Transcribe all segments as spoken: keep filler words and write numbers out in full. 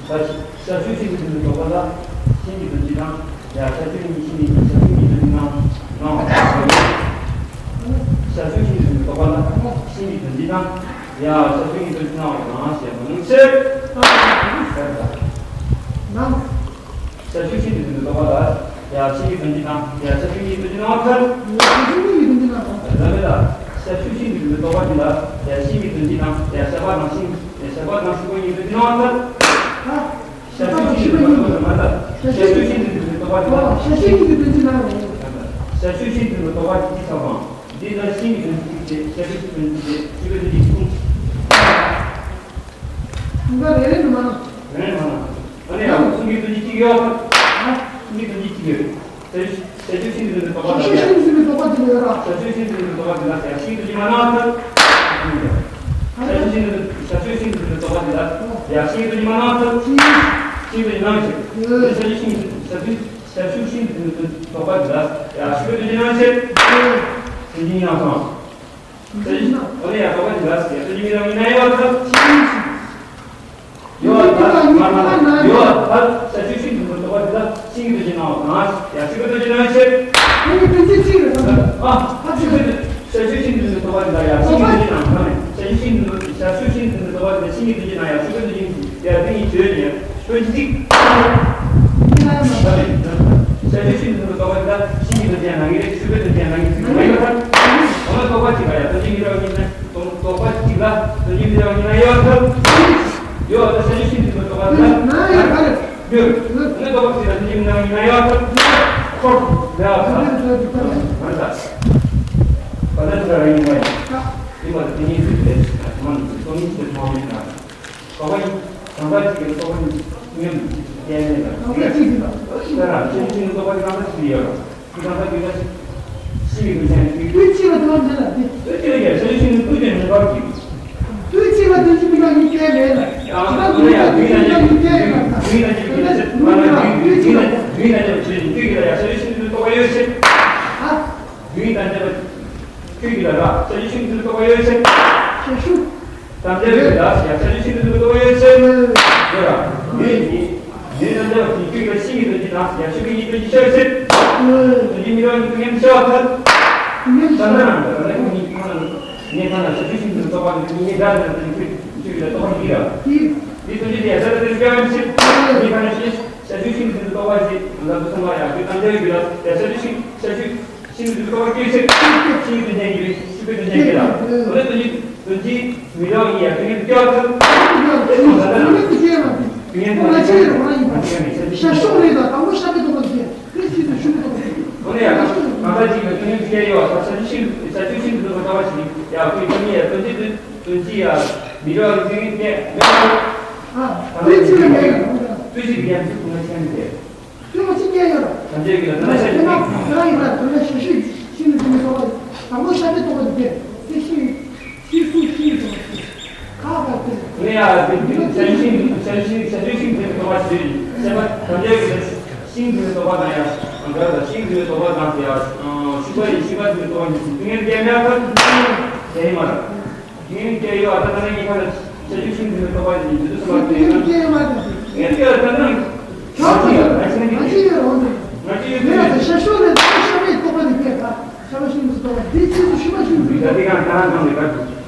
ད་ཤ་ཤུ་ཤིན་ཏུ་དོན་དུ་རྟོགས་པ་ལ། ཤིན་གྱི་དོན་སྤྱི་དང་། ཡ་ཤ་ཤུ་གཉིས་ཤིན་གྱི་ཤ་ཤུ་གཉིས་དོན་སྤྱི་དང་། ཡང་། ཤ་ཤུ་ཤིན་གྱི་དོན་དུ་རྟོགས་པ་ལ། ཤིན་གྱི་དོན་སྤྱི་དང་། ཡ་ཤ་ཤུ་གཉིས་དོན་སྤྱི་སྣང་བ་དང་ཞེས་པ་ནང་ཕྱིར། ཤ་ཤུ་ཤིན་གྱི་དོན་དུ་རྟོགས་པ་ལ། ཡ་ཤིན་གྱི་དོན་སྤྱི་དང་། ཡ་ཤ་ཤུ་གཉིས་དོན་སྤྱི་སྣང་བ་མཐར། ལ་མེ་ལ། ཤ་ཤུ་ཤིན་གྱི་དོན་དུ་རྟོགས་པ་འདི་ལ། ཡ་ཤིན་གྱི་དོན་སྤྱི་དང་། ཡ་ཤ་པ་དང་ཤིན། ཡ་ཤ་པ་དང་ཤུ་པ་གཉིས་དོན་སྤྱི་སྣང་བ་མཐར། ཤ་ཤུ་ཤིན་གྱི་དོན་དུ་མ་ལྟ། ཤ་ཤུ་ཤིན་གྱི་དོན་དུ་རྟོགས་པ་འདི་ལ། ཤ་ཤུ་ཤིན་གྱི་དོན་སྤྱི་སྣང་བ། ཤ་ཤུ་ཤིན་གྱི་དོན་དུ་རྟོགས་པ་འདི་ཚ་བའང་། འདི་ལ་ཤིན་གྱི་དོན་སྤྱི་གཅིག་བྱས། ཤ་ཤུ་གཅིག་དོན་སྤྱི་བྱས། ཤུ་པའི་དོན་སྤྱི་གསུམ། གསུམ་ཀ་རེ་རེ་ནས་མ་ན། རེ་རེ་མ་ན། ཨ་ནི་ཡང་གསུམ་གྱི་དོན་སྤྱི་གཅིག་ཡོད་ཨ། གསུམ་གྱི་དོན་སྤྱི་གཅིག་ཡོད། ཤ་ཤུ་ཤིན་གྱི་དོན་དུ་རྟོགས་པ་དང་། ཤ་ཤུ་ཤིན་གྱི་དོན་དུ་རྟོགས་པ་གཅིག་ཡོད་ར། ཤ་ཤུ་ཤིན་གྱི་དོན་དུ་རྟོགས་པ་གཅིག་ལ་ཡང་ཤིན་གྱི་དོན་སྤྱི་མ་ན་ཨ། ཤ་ཤུ་ཤིན་གྱི་དོན་ཤ་ཤུ་ཤིན་གྱི་དོན་དུ་རྟོགས་པ་གཅིག་ལ་ཡང་ཤིན་གྱི་དོན་སྤྱི་མ་ན་ཨ། ཤིན་གྱི་དོན་སྣང་ཞིག་ཤ་ཤུ་ཤིན་གྱི་ཤ་ཤུ། ཤ་ཤུ་ཤིན་གྱི་དོན་དུ་རྟོགས་པ་འདི་ལ་ཡང་ཤུ་པའི་དོན་སྤྱི་སྣང་ཕྱིར། དོན་སྤྱི་སྣང་སོང་། ཤ་ཤུ་ཨོ་ནི་ཡང་རྟོགས་པ་འདི་ལ་ཡང་དོན་སྤྱི་མི་རང་ཉིད་ན་ཡོད་ཐབས། ཡོད་ཐབས་མ་མ་ཡོད་ཐབས། ཤ་ཤུ་ཤིན་གྱི་དོན་དུ་རྟོགས་པ་འདི་ལ་ཤིན་གྱི་དོན་སྤྱི་སྣང་བ་དང་། ཡང་ཤུ་པའི་དོན་སྤྱི་སྣང་ཕྱིར། ཨ་ཤུ་པའི་དོན། ཤ་ཤུ་ཤིན་གྱི་དོན་དུ་རྟོགས་པ་འདི་ལ་ཡང་ཤིན་གྱི་དོན་སྤྱི་སྣང་བ་དང་། ཤ་ཤུ་ཤིན་གྱི་དོན། ཤ་ཤུ་ཤིན་གྱི་དོན་དུ་རྟོགས་པ་འདི་ལ་ཤིན་གྱི་དོན་སྤྱི་སྣང་། ཡང་ཤུ་པའི་དོན་སྤྱི་ཡ་དེ་ཉིད་བརྗོད་ནས། དོན་གཅིག་ཤ་ཤུ་ཤིན་ཏུ་དོན་དུ་རྟོགས་པ་འདི་ལ་ཤིན་གྱི་དོན་སྤྱི་སྣང་གི་རེད། ཤུ་པའི་དོན་སྤྱི་སྣང་གི་ཚིག་མ་ཡིན་པར། འོ་ན་རྟོགས་པ་གཅིག་ལ་ཡང་དོན་སྤྱི་མི་འདྲ་བ་གཉིས་ན། རྟོགས་པ་གཅིག་ལ་དོན་སྤྱི་མི་འདྲ་བ་གཉིས་ན་ཡོད་ཐབས། ཡོད་ད་ཤ་ཤུ་ཤིན་ཏུ་དོན་དུ་རྟོགས་པ་འདི་ལ་ན་ཡང་ག་རེ་ཡོད། འོ་ན་རྟོགས་པ་གཅིག་ལ་དོན་སྤྱི་མི་འདྲ་བ་གཉིས་ན་ཡོད་ཐབས། ཁོ་ལ་ཡོད་ཐབས། མ་རེད་ད། ག་ཚོད་ཅིག་ལ་ར་ཡིན་པ་ཡིན། ཡིན་པ་དེ་ཉིད་ཚིག་རེད། མ་ནི་སྟོང་ཉིད་ཚིག་དེ་མཐོང་མེད་ན། རྟོགས་པ་ཡིན། གང་ཟག་གཅིག་གིས་རྟོགས་པ་ཉིད་མངོན་དུ་སྐྱེ་ཡ་མེད་ལ། གང་ཟག་གཅིག་གིས་ལ། ད་ར་ཤེས་བཞིན་དུ་རྟོགས་པ་གང་ཟག་གཅིག་གིས་ཡོད་ལ། དེ་གང་ཟག་གཅིག་ལ་ཤེས་པའི་དོན་ཅན་གཅིག་དུས་གཅིག་ལ་དོན་མེད་ལ་དེ། དུས་གཅིག་ལ་ཡང་ཤེས་བཞིན་དུ་དུས་དོན་མེད་པར་གྱིས། དུས་གཅིག་ལ་དོན་གཅིག་མི་འདྲ་གཉིས་སྐྱེ་མེད་ལ། ཡང་ད་དུས་ཡང་དུས་ཡང་གཉིས་སྐྱེ་ཡོད་ལ། དུས་ཡང་གཉིས་སྐྱེ་ཡོད་ལ། དུས་གཅིག་ལ་དུས་ཡང་དུས་ཡང་དུས་གཅིག་ལ་ཡང་ཤེས་བཞིན་དུ་རྟོགས་པ་ཡོད་ཕྱིར། ཨ། དུས་དང་ལྡན་པ། ཁྱོད་ཀྱིས་ལ་ར་ཤ་ཤུ་ཤིན་ཏུ་རྟོགས་པ་ཡོད་ཕྱིར། ཤ་ཤུ། དང་ལྡན་པའི་ལ་ཡང་ཤ་ཤུ་ཤིན་ཏུ་རྟོགས་པ་ཡོད་ཕྱིར། ཡོད་ར། ཡོད་ནི། ཡོད་དང་ལྡན་པ་དེ་ཁྱོད་ཀྱིས་ཤིན་གྱི་དོན་སྤྱི་དང་ཡང་ཤུ་གི་ཉིད་དོན་སྤྱི་ཤར་ཕྱིར། དོན་སྤྱི་མི་རང་ཉིད་དུ་ངེས་པར་ཤར་བ་མཐར། ངེས་པར་ཤར་བ། ད་ལྟ་རང་གི་ལ་ཁོ་གཉིས་ཁོ་ན་ངེས་ཁ་ན་ཤ་ཤུ་ཤིན་ཏུ་རྟོགས་པ་ནི་ངེས་འདྲ་ནི་དོན་ཁྱོད་ཀྱིས་ལ་རྟོགས་པ་ཡིན་ར། དེ་དོན་སྤྱི་དེ་ཡང་ཤར་བ་དེར་སྐྱོན་ཕྱིར། ངེས་ཁ་ན་ཤ་ཤ་ཤུ་ཤིན་ཏུ་རྟོགས་པ་ཞེས་ལ་དུ་སོང་བ་ཡང་ཁྱོད་དང་འདྲ་བའི་རྒྱུ་ལ་ཡང་ཤ་ཤུ་ཤིན་ཤ་ཤུ། ཤིན་ཏུ་རྟོགས་པ་སྐྱེ་ཕྱིར། ཤིན་ཏུ་དོན་ཅན་གྱི་རིགས་ཤུ་པའི་དོན་ཅན་གྱི་ལ། འོ་ན་དོན་གྱི་དོན་གྱི་མི་རང་ཡིན་ཡང་དོན་ཉིད་དུ་སྐྱེ་བ་ཐལ། དོན་ཉིད་དུ་སྐྱེ་བ་ཐལ། དོན་ཉིད་དུ་སྐྱེ་བ་ཐལ། ཤ་ཤུ་རེད་ད། དང་པོ་ཤ་པའི་རྟོགས་པ་སྐྱེ། དེ་ཤིན་ཏུ་ཤུ་པའི་རྟོགས་པ་སྐྱེ། འོ་ན་ཡང་གང་ཟག་གཅིག་ལ་དོན་ཉིད་དུ་སྐྱེ་ཡོད་པ་ཤ་ཤུ་ཤིན་ཤ་ཤུ་ཤིན་ཏུ་རྟོགས་པ་ཞིག་ཡང་དོན་གྱི་དོན་ཉིད་ཡང་དོན་གྱི་དོན་གྱི་ཡང་མི་རང་ཡིན་དོན་ཉིད་སྐྱེ་མེད་པ། ཨ། དོན་གཅིག་ལ་ངེས་ཡོད། དོན་གཅིག་ལ་ངེས་ཡོད། དོན་གཅིག་སྐྱེ་ཡོད་ར། ཐམས་ཅད་ཀྱི་ལ་དོན་ཤེས་ཁྱེད་རང་ཁྱེད་རང་ཡིན་ན་དོན་ཤེས་ཤེས་ཤེས་ནས་དོན་རྟོགས་པ་དང་པོ་ཤ་པའི་རྟོགས་པ་དེ་དེ་ཤེས་ཤེས་སུ་ཤེས་ཡོད་དོ། ཁ་ཁ་དེ་ནི་ཡ་དེ་དེ་ཤེས་ཤེས་ཤེས་ཤེས་ཤེས་ཤེས་དོན་རྟོགས་པ་ཞེས་ཤེས་པ་ཐམས་ཅད་ཀྱི་ལ་ཤེས་དོན་རྟོགས་པ་དང་ཡ་འགལ་ལ་ཤེས་དོན་རྟོགས་པ་དང་ཡ་ཤུག་པ་ཡི་ཤེས་པ་དོན་རྟོགས་པ་ཉིད་ཀྱི་དོན་ངེས་རྒྱལ་མེད་ཁ་དེ་ཡིན་མ་རེད། དེ་ཡིན་ཀྱང་ཡོད་ཨ་ད་ནི་ཡིན་ཁ་ན་ཤ་ཤུ་ཤིན་ཏུ་རྟོགས་པ་ཡིན་དུས་སུ་མ་དེ་ཡིན་ཀྱང་ཡོད་མ་རེད། ངས་ཀྱང་ད་ནི་ང་ཅི་ཡོད་ང་ཅི་ཡོད་འོང་དུ་ང་ཅི་ཡོད་ངས་ད་ཤ་ཤུ་ནས་ད་ཤ་མེད་རྟོགས་པ་ནི་སྐྱེས་ད་ཤ་པ་ཤིན་ཏུ་རྟོགས་པ་འདི་ཚིགས་སུ་ཤུ་པ་ཤིན་ཏུ་ད་དེ་གང་ད་ནང་ནས་ད་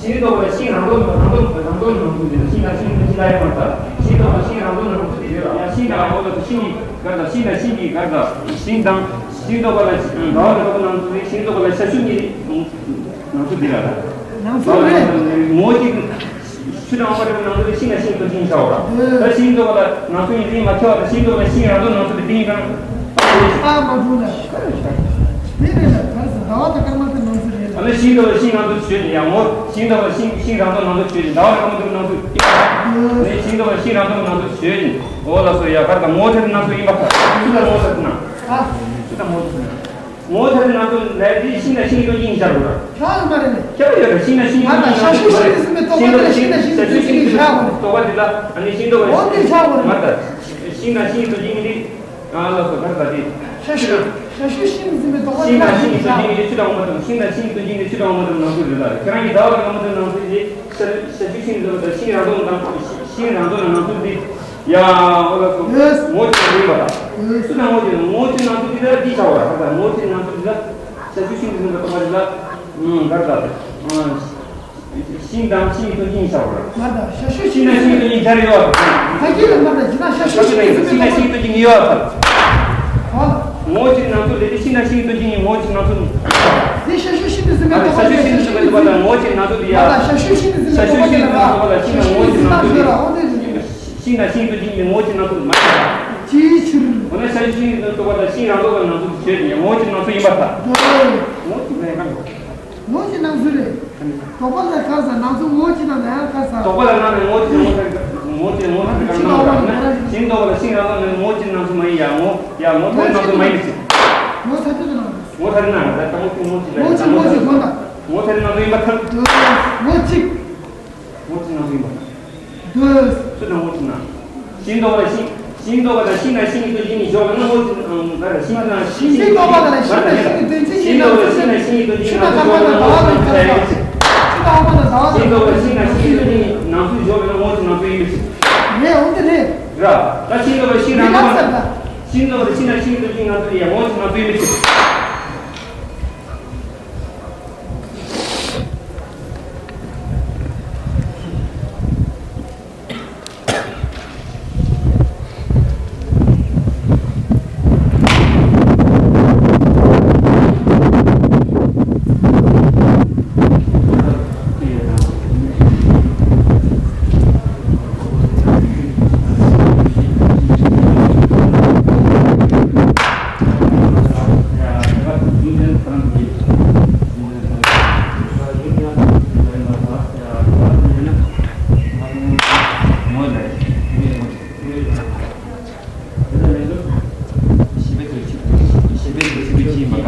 ཤིང་རྡོག་ལ་ཤིང་རང་དོན་རང་དོན་རང་དོན་ནང་དུ་ཤིང་དང་ཤིང་དང་ཤིང་དང་ཡོད་མ་རེད། ཤིང་དང་ཤིང་རང་དོན་ནང་དུ་ཡོད་ལ། ཡང་ཤིང་དང་འོ་ལ་ཤིང་གི་གར་དང་ཤིང་དང་ཤིང་གི་གར་དང་ཤིང་དང་ཤིང་རྡོག་ལ་འདྲ་བ་ནང་དུ་ཤིང་རྡོག་ལ་ཤ་ཤུ་གཉིས་ནང་དུ་འདི་ལ་ནང་དུ་ངོ་གཅིག་ཆུ་དང་འོ་མ་རེད་ནང་དུ་ཤིང་དང་ཤིང་དང་ཤིང་ཤ་བ་ར། ད་ཤིང་རྡོག་ལ་ནང་དུ་ཡིན་ཡིན་མ་ཁྱབ་པ་ཤིང་རྡོག་ལ་ཤིང་རང་དོན་ནང་དུ་དེ་ཡིན་གང་། ཨ་མ་འགྲོ་ན། དེ་རེད་ལ་གར་ཟླ་བ་དང་སྐར་མ་དེ་ནང་དུ་རེད་ལ། ཨ་ནི་ཤིང་རྡོག་ལ་ཤིང་ནང་དུ་བྱོས་ཀྱི་ཡང་ངོ་། ཤིང་རྡོག་ལ་ཤིང་ཤིང་རང་དོན་ནང་དུ་བྱོས་ཀྱི་ཟླ་བ་རང་དོན་ནང་དུ་ཡིན་པ། ནི་ཤིང་རྡོག་ལ་ཤིང་རང་དོན་ནང་དུ་བྱོས་ཀྱི། འོ་ལགས་སོ། ཡ་གར་དང་ངོ་ཐེར་ནང་དུ་ཡིན་པ། སུ་དང་ངོ་ཐེར་ན། ཨ། སུ་དང་ངོ་ཐེར་ན། ངོ་ཐེར་ནང་དུ་ལས་དེ་ཤིང་དང་ཤིང་དོན་གཉིས་བཞག་དགོས་ར། ཁྱབ་ཡོད་མ་རེད་ནི། ཁྱབ་ཡོད་ར། ཤིང་དང་ཤིང་དོན་གཉིས་ང་ད་ཤ་ཤུ་ཤིང་ཟིན་པའི་རྟོག་པ་དེ་ལ་ཤིང་དང་ཤིང་དོན་གཉིས་བཞག་དགོས་ནི། རྟོག་པ་དེ་ལ་ཨ་ནི་ཤིང་རྡོག་པ་འོ་དེ་བཞག་དགོས་ནི། ང་ད་ཤིང་དང་ཤིང་དོན་གཉིས་ནི། ཨ་ལགས་སོ། ག་རེ་ད་དེ། ཤ་ཤུ། ཤ་ཤུ་ཤིང་ཟིན་པའི་རྟོག་པ་ཤིང་དང་ཤིང་དོན་གཉིས་ནི་ཆུ་དང་འོ་མ་དང་། ཤིང་དང་ཤིང་དོན་གཉིས་ནི་ཆུ་དང་འོ་མ་དང་ནང་དུ་རེད་ལ། ཁྱེད་རང་གི་ཟླ་བ་དང་སྐར་མ་དང་ནང་དུ་དེ་ཤ་ཤ་ཤུ་ཤིང་ཟིན་པ་དང་ཤིང་རང་དོན་དང་ཤིང་རང་དོན་ནང་དུ་དེ། ཡ། འོ་ལགས་སོ། ངོ་བོ་ཅན་ཡིན་པ་དང་། སུ་དང་ངོ་བོ་ཅན། ངོ་བོ་ཅན་ནང་དུ་དེ་ལ་འདི་བྱ་བ་ར། ད་ངོ་བོ་ཅན་ནང་དུ་དེ་ལ་ཤ་ཤུ་ཤིང་ཟིན་པ་རྟོག་པ་དེ་ལ། ཨུམ། ག་རེ་ད། ཤིང་དང་ཤིང་དོན་གཉིས་བྱ་བ་ར། ང་ད་ཤ་ཤུ་ཤིང་དང་ཤིང་དོན་གཉིས་སྦྱར་ཡོད་པ། ད་གི་ལ་ང་ད་ཇི་ན་ཤ་ཤུ་ཤིང་དོན་གཉིས་ཡོད་པ། ངོ་བོ་ཅན་ནང་དུ་དེ་དེ་ཤིང་དང་ཤིང་དོན་གཉིས་ངོ་བོ་ཅན་ནང་དུ། དེ་ཤ་ཤུ་ཤིང་དུ་ཟིན་པའི་རྟོག་པ་དེ་ལ་ཤ་ཤུ་ཤིང་དུ་ཟིན་པའི་རྟོག་པ་དེ་ལ་ངོ་བོ་ཅན་ནང་དུ་དེ་ཡ། ང་ད་ཤ་ཤུ་ཤིང་དུ་ཟིན་པའི་རྟོག་པ་དེ་ལ་ཤ་ཤུ་ཤིང་དུ་ཟིན་པའི་རྟོག་པ་དེ་ལ་ཤིང་དང་ངོ་བོ་ཅན་ནང་དུ་མ་ཡིན་པ། ཅིའི་ཕྱིར། འོ་ན་ཤ་ཤུ་ཤིང་དུ་རྟོག་པ་དང་ཤིང་རང་རྟོག་པ་ནང་དུ་བྱོས་ཏེ་ངོ་བོ་ཅན་ནང་དུ་ཡིན་པར་ཐལ། ངོ་བོ་ཅན་ནང་དུ་ཡིན་པར་ཐལ། ངོ་བོ་ཅན་ནང་དུ་རེད། རྟོག་པ་ལ་ག་རེ་ཟེར། ནང་དུ་ངོ་བོ་ཅན་ནང་ན་ཡང་ག་རེ་ཟེར། རྟོག་པ་ལ་ནང་ན་ངོ་བོ་ཅན་ངོ་བོ་ཅན་ངོ་བོ་ཅན་གང་ལ་ཤིང་རྟོག་པ་ལ་ཤིང་རང་རྟོག་ནི་ངོ་བོ་ཅན་ནང་དུ་མ་ཡིན་ཡ། ངོ་ཡ་ངོ་ཐ་རི་ནང་དུ་མ་ཡིན་ཟེར། ངོ་ཐ་རི་ནང་དུ། ངོ་ཐ་རི་ནང་ད་ལྟ་ངོ་བོ་ཅན་ངོ་བོ་ཅན་ལ་ངོ་བོ་ཅན་ངོ་བོ་ཅན་ངོ་ཐ་རི་ནང་དུ་ཡིན་པར་ཐལ། ངོ་གཅིག་ངོ་བོ་ཅན་ནང་དུ་ཡིན་པར་ཐལ། སུ་དང་ངོ་བོ་ཅན་ན། ཤིང་རྟོག་པ་ལ་ཤིང་། ཤིང་རྟོག་པ་དང་ཤིང་དང་ཤིང་གི་དོན་གཅིག་ནི་འཇོག་པ་ན་ངོ་བོ་ཅན། ཨང་། ག་རེ། ཤིང་དང་ཤིང་གི་རྟོག་པ་དང་ཤིང་དང་ཤིང་གི་དོན་གཅིག་ནི་ནང་ཚུལ་ཤིང་དང་ཤིང་གི་དོན་གཅིག་ཆུ་དང་སྐར་མ་དང་ཟླ་བ་དང་ཁྱབ་པ། ཆུ་དང་སྐར་མ་དང་ཟླ་བ་དང་ཤིང་རྟོག་པ་ཤིང་དང་ཤིང་གི་དོན་གཅིག་ནི་ནང་ཚུལ་འཇོག་པ་ན་ངོ་བོ་ཅན་ནང་དོན་ཡིན་པའི་ཕྱིར། རེད། འོ་དེ་རེད། ར། ད་ཤིང་རྟོག་པ་ཤིང་རང་རྟོག་པ། ཤིང་རྟོག་པ་ཤིང་དང་ཤིང་གི་དོན་གཅིག་ནང་དོན་ཡང་ངོ་བོ་ཅན་ནང་དོན་ཡིན་པའི་ཕྱིར།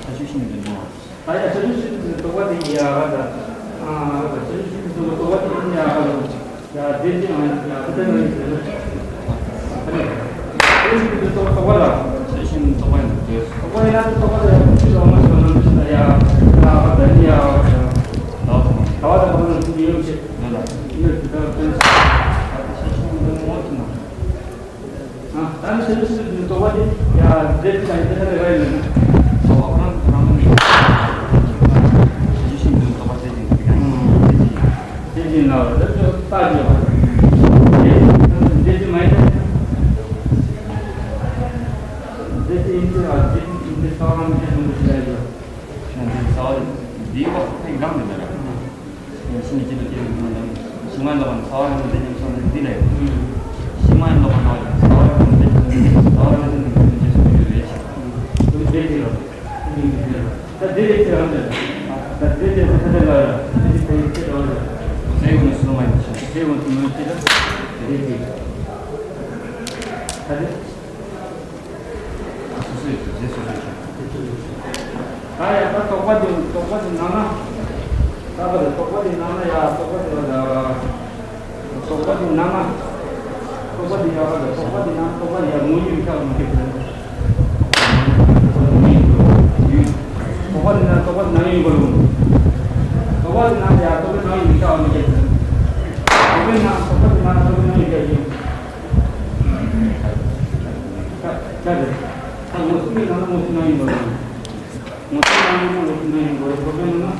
ཆ་ཤས་ཤིག་མི་འདུག་ནོ། ད་ཡ་ཆ་ཤས་ཤིག་མི་འདུག་དོགས་པ་དེ་ཡ་ག་ད། ཨ་ཆ་ཤས་ཤིག་མི་འདུག་དོགས་པ་དེ་ཡ་ག་ད། ཡ་དེ་ཅི་ཡང་ཡ་དེ་ལྟ་ཡང་ཡིན་ཟེར་ན། ཨ་ནི། དེ་ཅི་མི་འདུག་དོགས་དོགས་པ་ལ། ཆ་ཤས་ཤིག་མི་འདུག་དོགས་པ་ཡིན་ན་དེ། དོགས་པ་ཡིན་ན་དོགས་པ་ལ་ཡ་ཅི་ལོ་མ་ཤོར་ན་མི་ཤེས་ད་ཡ། ད་བ་ད་ནི་ཡ། ད་བ་ད་བ་ད་ཡོད་ཅེ། ཡོད་ལ། ཡོད་ཅེ་ད་ད་ཆ་ཤས་ཤིག་མི་འདུག་མོ་ཅི་ན། ཨ། ད་ནི་ཆ་ཤས་ཤིག་དོགས་པ་དེ་ཡ་རྫས་ཀྱི་ཆ་ཡི་དེ་ལ་རེ་བ་ཡོད་ན། དོགས་པ་ཁོ་རང་ཁོ་རང་ནི་ཆ་ཤས་ཤིག་དོགས་པ་རྫས་ཀྱི་ཆ་ཡི་དེ་ལ་རེ་བ་ཡོད་ན། རྫས་ཀྱི་མ་ཡིན་ན། རྫས་ཀྱི་ཡིན་ཚུལ་ལ་རྫས་ཀྱི་ཡིན་ཚུལ་ས་བ་རང་གི་ཆ་ཡི་དེ་ལ་རེ་བ་ཡོད་ན། འདི་ས་བ་འདི་བ་ཁོ་ཡི་སྒང་དེ་ལ་རེ་བ། ཡང་ཕྱི་ནས་སྐྱིད་དུ་སྐྱིད་དུ་ཡོང་དང་། ཕྱི་མ་ལོག་ན་ས་བ་ཡང་འདི་ཉམས་སོང་ནས་འདི་ལས། ཕྱི་མ་ཡང་ལོག་ན་ས་བ་ཡང་འདི་ཉམས་སོང་ནས་ས་བ་ཡང་འདི་ཉམས་སོང་ནས་འདི་ལས། འདི་འདི་ལ། འདི་འདི་ལ། ད་འདི་ལས་ཚེ་རང་འདི་ལ། ད་འདི་ལས་ཚེ་ཚེ་ལ། འདི་ཚེ་ཚེ་རང་ལ། ཚེ་ཡོང་སོང་མ་ཡིན་ཚེ། ཚེ་ཡོང་སོང་མ་ཡིན་ཚེ་ལ། འདི་འདི་ལ། ད་འདི། སོ་སོའི་རྫས་སོ་སོའི་ཆ། ད་ཡ་ད་དོགས་པ་འདི་དོགས་པ་འདི་ནང་ན། ད་བར་དོགས་པ་འདི་ནང་ན་ཡ་དོགས་པ་འདི་ལ། དོགས་པ་འདི་ནང་ན། དོགས་པ་འདི་ཡ་བར་དོགས་པ་འདི་ནང་དོགས་པ་ཡ་ངོ་ཡིན་ཁྱབ་མ་ཁྱབ། དོགས་པ་འདི་ནང་དོགས་པ་ནང་ཡིན་པ་ལུང་། དོགས་པ་འདི་ནང་ཡ་དོགས་པ་ནང་ཡིན་ཁྱབ་མ་ཁྱབ། དོགས་པའི་ནང་དོགས་པ་འདི་ནང་དོགས་པ་ནང་ཡིན་ཁྱབ་ཡིན། ཆ་ཆ་རེད། ད་ངོ་སྲུང་གི་ནང་ལ་ངོ་སྲུང་ནང་ཡིན་པ་ལུང་། ངོ་སྲུང་ནང་ཡིན་ན་ངོ་སྲུང་ནང་ཡིན་དགོས་རེད། དོགས་པའི་ནང་ན་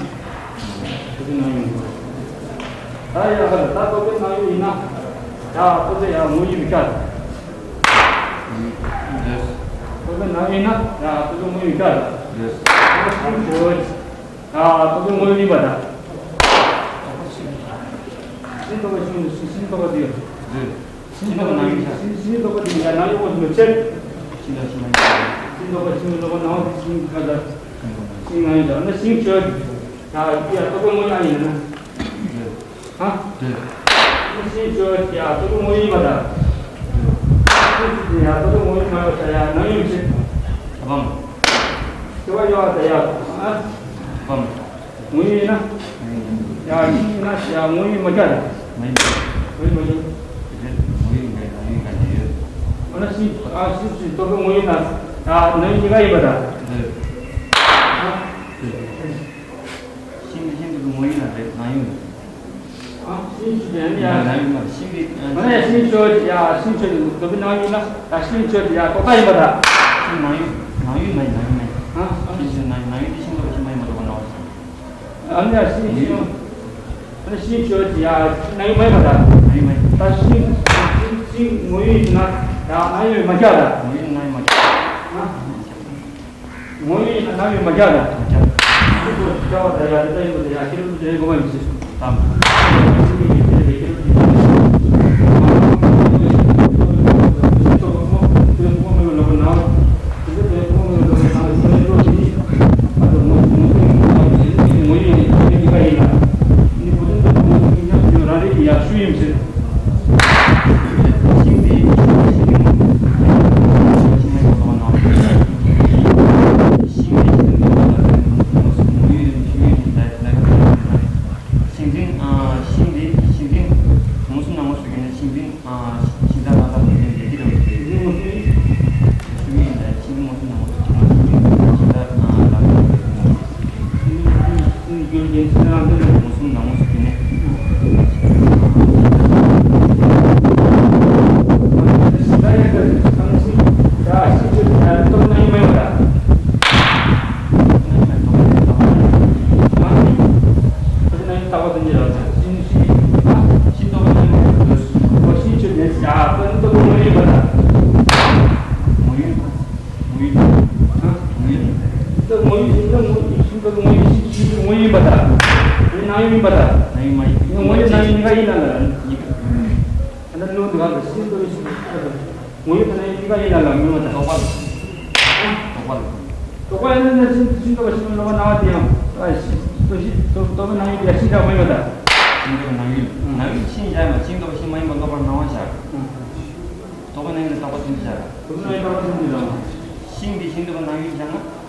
དོགས་པའི་ནང་ཡིན་དགོས་རེད། ད་ཡ་ག་ད་དོགས་པའི་ནང་ཡོད་ཡིན་ན། ཡ་དོགས་པའི་ཡ་ངོ་ཡིན་པའི་ཆ་རེད། རེད། དོགས་པའི་ནང་ཡིན་ན་ཡ་དོགས་པའི་ངོ་ཡིན་པའི་ཆ་རེད། རེད། ངོ་སྲུང་དགོས། ཡ་དོགས་པའི་ངོ་ཡིན་པ་ད། ཤིང་དོགས་པ་ཤིང་ཤིང་དོགས་པ་དེ་ཡོད། རེད། ཤིང་དོགས་པ་ནང་ཡིན་ཆ། ཤིང་ཤིང་དོགས་པ་དེ་ཡ་ནང་ཡོད་པ་མི་ཚད། ཤིང་དང་ཤིང་མ་ཡིན། ཤིང་དོགས་པ་ཤིང་དོགས་པ་ནང་དེ་ཤིང་ཁ་ད། ཤིང་ནང་ཡིན་ཆ་ན་ཤིང་ཆོས། ཡ་ཡ་དོགས་པའི་ངོ་ཡ་ཡིན་ན། རེད། ཧ། རེད། ཤིང་ཆོས་ཡ་དོགས་པའི་ངོ་ཡིན་པ་ད། ཤིང་ཆོས་ཡ་དོགས་པའི་ངོ་ཡིན་མ་ཡོད་ཆ་ཡ་ནང་ཡོད་ཆེ། ཨ་བམ། ཆེ་བ་ཡོད་ད་ཡ། ཨ། ཨ་བམ། ངོ་ཡིན་ན། ཡ་ཡིན་ན་ཡ་ངོ་ཡིན་མ་རྒྱ་རེད། མ་ཡིན། ངོ་ཡིན་མ་རྒྱ། དེ་ངོ་ཡིན་འགའ་ནང་ཡིན་འགའ་དེ་ཡོད། འོ་ན་ཤིང་ཨ་ཤིང་ཤིང་དོགས་པའི་ངོ་ཡིན་ན་ཡ་ནང་ཡིན་གཉིས་ཀ་ཡིན་པ་ད། རེད། ཨ། རེད། ཤིང་ཤིང་དོགས་པའི་ངོ་ཡིན་ན་རེད་ནང་ཡིན། ཨ་ཤིང་ཤིང་དེ་ནི་ཡ། ནང་ཡིན་ན་ཤིང་གི་ཨ་ནི་ཡ་ཤིང་ཤོད་ཡ་ཤིང་ཤོད་དོགས་པའི་ནང་ཡིན་ན་ད་ཤིང་ཤོད་ཡ་དོགས་པ་ཡིན་པ་ད། ཤིང་ནང་ཡིན་ནང་ཡིན་མ་ཡིན་ནང་ཡིན་མ་ཡིན། ཨ་ཨ་ཤིང་ཤིང་ནང་ནང་ཡིན་དེ་ཤིང་དོགས་པའི་ཤིང་མ་ཡིན་པ་དོགས་པ་ནང་། ཨ་ནི་ཡ་ཤིང་ཤིང་། ཨ་ནི་ཤིང་ཤོད་ཀྱི་ཡ་ན་ཡོད་མ་ཡིན་པ་ད། ན་ཡོད་མ་ཡིན། ད་ཤིང་ཤིང་ཤིང་ངོ་ཡོད་ཡིན་ན་ཡ་ན་ཡོད་མ་རྒྱག་ད། ངོ་ཡོད་ན་ཡོད་མ་རྒྱག་ཨ། ངོ་ཡོད་ཡིན་ན་ན་ཡོད་མ་རྒྱག་ད། མ་རྒྱག་ཤིང་ཤོད་ཀྱི་ཡ་ད་ཡ་དེ་ད་ཡིན་པ་ད་ཡ་ཁྱེད་རང་ཚོ་དེ་གོ་བ་ཡིན་ཞིག་དང་། ཤིང་རྟ་དངོས་ཤིང་རྟ་དངོས་ཡོད་ཤིང་ཤིང་རྟ་དངོས་ཡོད་ཡིན་པ་དང་། དེ་ནང་ཡོད་ཡིན་པ་དང་། ནང་ཡོད་མ་ཡིན། དངོས་ཡོད་ནང་ཡོད་གཉིས་ཀ་ཡིན་ན་ལ། གཉིས་ཀ་ཨ་ནི་ལུང་དེ་ག་ལ་ཤིང་རྟ་ཤིང་དངོས་ཡོད་ནང་ཡོད་གཉིས་ཀ་ཡིན་ན་ལ་མིན་པ་དང་། དོགས་པ་ལ། དོགས་པ་ལ། དོགས་པ་ཡིན་ན་ཤིང་ཤིང་རྟ་ཤིང་ལོ་མ་ནང་བ་དེ་ཡང་། ཨ་ཤིང་རྟ་ཤིང་རྟ་ནང་ཡོད་ཡ་ཤིང་རྟ་དངོས་ཡོད་པ་དང་། ཤིང་རྟ་ནང་ཡོད་ནང་ཡོད་ཤིང་བཞག་ན་ཤིང་རྟ་ཤིང་མ་ཡིན་པ་ལོ་མ་ནང་བ་བཞག་དོགས་པ་ནང་ཡོད་ན་དོགས་པ་ཐུན་བཞག་དོགས་པ་ནང་ཡོད་དོགས་པ་ཐུན་བཞག་ཤིང་འདི་ཤིང་རྟ་ནང་ཡོད་བཞག་ན།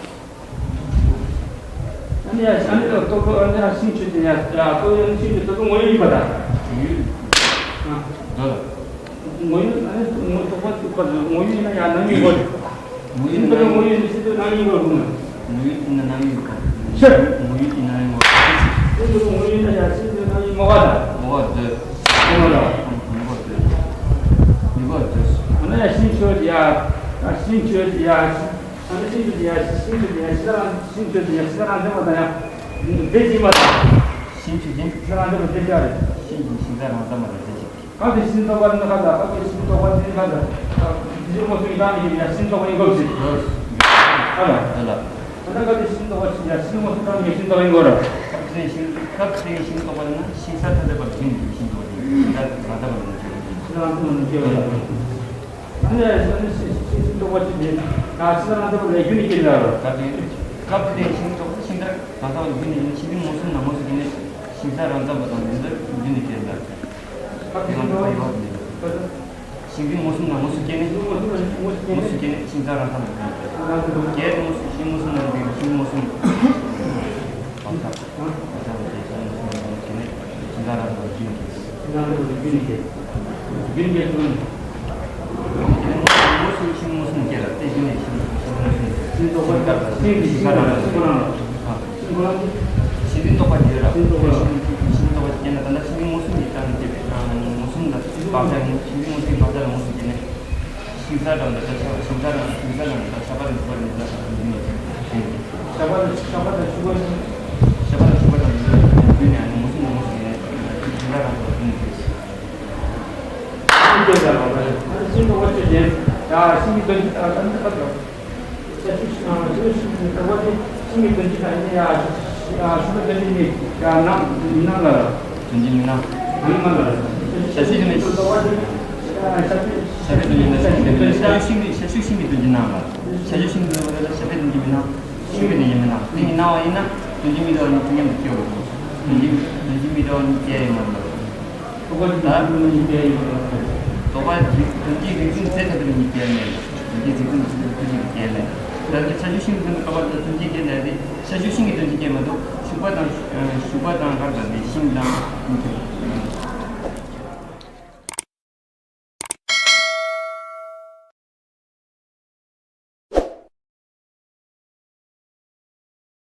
ཨ་ནི་ཡ་ཨ་ནི་ལ་ལྟོ་ལྟོ་ཨ་ནི་ཡ་ཤིང་ཆུ་དེ་ཡ་ཡ་ལྟོ་ཡ་ཤིང་ཆུ་དེ་ཚོ་དངོས་ཡོད་ཡིན་པ་དང་། ཡོད། ཨ། འདོད། དངོས་ཡོད་ཨ་ནི་དངོས་ལྟོ་ཕ་ཚུགས་པ་དང་དངོས་ཡོད་ཡིན་ན་ཡ་ནང་ཡོད་དགོས། དངོས་ཡོད་ཤིང་ཡིན་ན་ལྟོ་ནང་དངོས་ཡོད་ཡིན་ན་ཤིང་ལྟོ་ནང་ཡོད་དགོས་དགོས་ན། དངོས་ཡོད་ཡིན་ན་ནང་ཡོད་དགོས། ཤིང་ལྟོ་དངོས་ཡོད་ཡིན་ན་ཡ་ཤིང་ལྟོ་ནང་ཡོད་མ་དགོས་དང་། མ་དགོས་འདོད། མ་དགོས་དང་། མ་དགོས་འདོད། མི་དགོས་འདོད། ཨ་ནི་ཡ་ཤིང་ཆུ་དེ་ཡ་ཤིང་ཆུ་དེ་ཡ། ཨ་ནི་ཤིང་ཆུ་དེ་ཡ་ཤིང་ཆུ་དེ་ཡ་ཤིང་རྟ་ཤིང་ཆུ་དེ་ཡ་ཤིང་རྟ་རང་བཙན་པ་དང་ཡ། དེ་ཅི་མ་དང་། ཤིང་ཆུ་དེ། ཤིང་རྟ་རང་བཙན་པ་དེ་ཅི་རེད། ཤིང་ཆུ་ཤིང་རྟ་རང་བཙན་པ་དང་དེ་ཅི། ག་དེ་ཤིང་ལྟོ་ཕ་ནི་ག་ད་ག་དེ་ཤིང་ལྟོ་ཕ་ནི་ག་ད། དེ་ཅི་མོ་སུ་ཡི་ད་ནི་ཡ་ཤིང་ལྟོ་ཕ་ཡིན་དགོས་ཟེར། ཨ་ར། དེ་ལ། ད་ནི་ག་དེ་ཤིང་ལྟོ་ཕ་ཡ་ཤིང་མོ་སུ་ད་ནི་ཡ་ཤིང་ལྟོ་ཕ་ཡིན་དགོས་ར། ག་དེ་ཤིང་ག་དེ་ཤིང་ལྟོ་ཕ་ནི་ཤིང་ས་ཐ་དད་པ་ལ་ཤིང་ལྟོ་ཕ་ཡིན་ཤིང་རྟ་རང་བཙན་པ་ལ་ཤིང་རྟ་རང་བཙན་པ་ལ་ཤིང་རྟོ་ཕ་ཡིན། ཨ་ནི་ཡ་ཤིང་ཤིང་ཤིང་ལྟོ་ཕ་ཅི་ནི་ད་ཤིང་རྟ་རང་བཙན་པ་ལ་རྒྱུ་ནི་སྐྱེ་ལ་ར། ག་དེ་ག་དེ་ཤིང་ལྟོ་ཕ་ཤིང་རྟ་རང་བཙན་པ་ལ་རྒྱུ་ནི་ཡིན་ཤིང་རྟ་མོ་སུ་ན་མོ་སུ་སྐྱེ་ནི་ཤིང་ས་རང་བཙན་པ་དང་ཡིན་ད་རྒྱུ་ནི་སྐྱེ་ལ། ཤིང་རྟ་མོ་སུ་ན་མོ་སུ་སྐྱེ་ནི། མོ་སུ་སྐྱེ་ནི་ཤིང་རྟ་རང་བཙན་པ་དང་། རྒྱལ་མོ་སུ་ཤིང་མོ་སུ་ན་ནི་ཤིང་མོ་སུ། བང་ཁ། བང་ཁ་ལ་དེ་ཤིང་མོ་སུ་ན་མོ་སུ་སྐྱེ་ནི་ཤིང་རྟ་རང་བཙན་པ་དང་རྒྱུ་ནི་སྐྱེ། ཤིང་རྟ་རང་བཙན་པ་དང་རྒྱུ་ནི་སྐྱེ། རྒྱུ་ནི་སྐྱེ་ཚུལ་ནི། མོ་སུ་ཤིང་མོ་སུ་ན་སྐྱེ་ལ་དེ་རྒྱུ་ནི་ཤིང་མོ་སུ་ན་སྐྱེ། ཤིང་ལྟོ་ཕ་ཤིང་རྟ་ཤིང་ཤིང་རྟ་རང་བཙན་པ་དང་། ཤིང་ལྟོ་ཕ་དེ་ཡོད་ར། ཤིང་ལྟོ་ཕ། ཤིང་ལྟོ་ཕ་སྐྱེ་ན་ད་ལྟ་ཤིང་མོ་སུ་ནི་ད་ནི་སྐྱེ་བའི་མོ་སུ་ལ་བག་ཆགས་ཡིན། ཤིང་མོ་སུའི་བག་ཆགས་ལ་མོ་སུ་སྐྱེ་ནས་ཤིང་ས་དང་ད་ལྟ་ཤ་ཤིང་ས་དང་ཤིང་ས་དང་ད་ཤ་པ་དང་ཤུ་པ་དང་ད་ལྟ་ཤ་པ་དང་ཤུ་པ་དང་ཤ་པ་དང་ཤུ་པ་དང་ད་ལྟ་ཤིང་ས་དང་མོ་སུ་ནི་མོ་སུ་སྐྱེ་ནས་ཤིང་ས་དང་ཤུ་པ་དང་ཤུ་པ་དང་། ཤིང་ལྟོ་ཕ་ཅི་ནི་ཡ་ཤིང་གི་དོན་ད་ནི་ཁ་ཤ་ཤུ་ཤིང་ལྟོ་ཕ་དེ་ཤིང་གི་དོན་ཅི་ད་ནི་ཡ་ཤུ་ཤུ་ལ་དོན་ཅི་ནི་ཡ་ནང་མི་ནང་ལ། དོན་ཅི་མི་ནང་། མི་ནང་ལ། ཤ་ཤུ་ཤིང་ལྟོ་ཕ་དེ་ཤ་ཤུ་ཤ་ཤུ་དོན་ཅི་ནང་ཤ་ཤུ་ཤིང་གི་དོན་ཅི་ནང་ལ། ཤ་ཤུ་ཤིང་གི་དོན་ཅི་ནང་ལ། ཤ་ཤུ་ཤིང་གི་དོན་ཅི་མི་ནང་། ཤིང་གི་དོན་ཅི་མི་ནང་། དེ་གཉིས་ནང་བ་ཡིན་ན་དོན་ཅི་མི་འདྲ་བ་གཉིས་མཉམ་དུ་སྐྱེ་བ་རེད། དོན་ཅི་དོན་ཅི་མི་འདྲ་བ་གཉིས་སྐྱེ་ཡོད་མ་རེད། དོགས་པ་དེ་དོན་གྱི་རིགས་ཚུལ་ཚད་ཐ་དད་གཉིས་སྐྱེ་མེད། དོན་གྱི་རིགས་ཚུལ་ཚད་ཐ་དད་གཉིས་སྐྱེ་མེད། ད་ལྟ་ཆ་ཤས་ཤིང་དོན་གྱི་ཁ་པར་དང་དོན་གྱི་སྐྱེ་ལས་རེད། ཆ་ཤས་ཤིང་གི་དོན་གྱི་སྐྱེ་མ་གཏོགས་ཤུག་པ་དང་ཤུག་པ་དང་གར་དང་ནི་ཤིང་དང་གཉིས་ཀྱི།